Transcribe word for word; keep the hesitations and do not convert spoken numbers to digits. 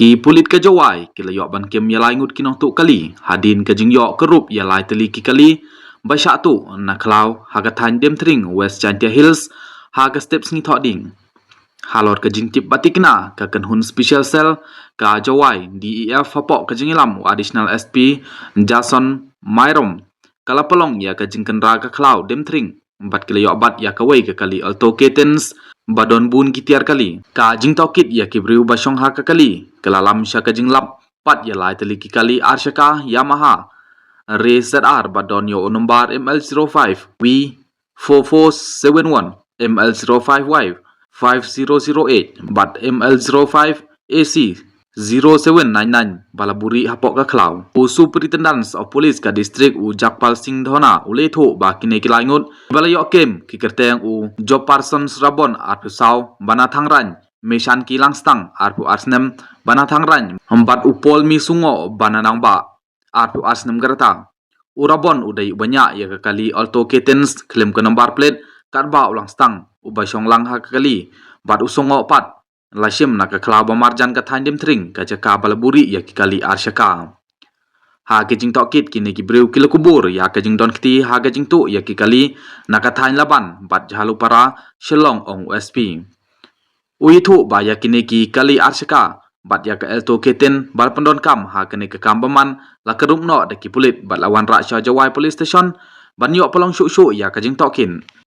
Ki pulit ka Jowai ki la ïoh ban kem ïa lai ngut ki nongtuh kali hadien ka jingïoh ka rup ïa lai tylli ki kali ba shah tuh na khlaw ha ka thaiñ Demthring, West Jaintia Hills, ha ka step sngi Thohdieng. Halor ka jingtip ba tikna, ka kynhun Special Cell ka Jowai D E F hapoh ka jingïalam u Additional S P Jason Myrom, ka la pynlong ïa ka jingkynra ka khlaw Demthring bad ki la ïoh bat ïa kawei ka kali Alto K ten ba don bun ki tiar kali. Ka jingtohkit ïa ki briew ba shong ha ka kali ka la lam sha ka jinglap pat ïa lai tylli ki kali ar shaka Yamaha Re Z R ba don ïa u nombar M L zero five V four four seven one, M L zero five Y five zero zero eight bad M L zero five A C zero seven nine nine ba la buhrieh hapoh ka khlaw. U Superintendent of Police ka district u Jagpal Singh Dhona u la ïathuh ba kine ki lai ngut ba la ïoh kem ki kyrteng u Job Parsons Rabon arphew saw ba na Thangrain, Meshanki Langstang arphew ar snem ba na Thangrain bad u Paul Mi Sungo ba na Nangbah arphew ar snem ka rta. U Rabon u dei uba ñiah ïa ka kali Alto K ten khlem ka nombar plate, katba u Langstang uba shong lang ha ka kali bad u Sungo pat la shim na ka khlaw ba marjan ka thaiñ Demthring, ka jaka ba la buhrieh ïa ki kali ar shaka. Ha ki jingtohkit kine ki briew ki la kubur ïa ka jingdon kti ha ka jingtuh ïa ki kali na ka thaiñ Laban bad Jhalupara, Shillong, ong u S P. U ïathuh ba ïa kine ki kali ar shaka bad ïa ka Alto K ten ba la pyndonkam ha kane ka kam bymman la kynrup noh da ki pulit bad la wanrah sha Jowai Police Station ban ïoh pynlong shuh shuh ïa ka jingtohkit.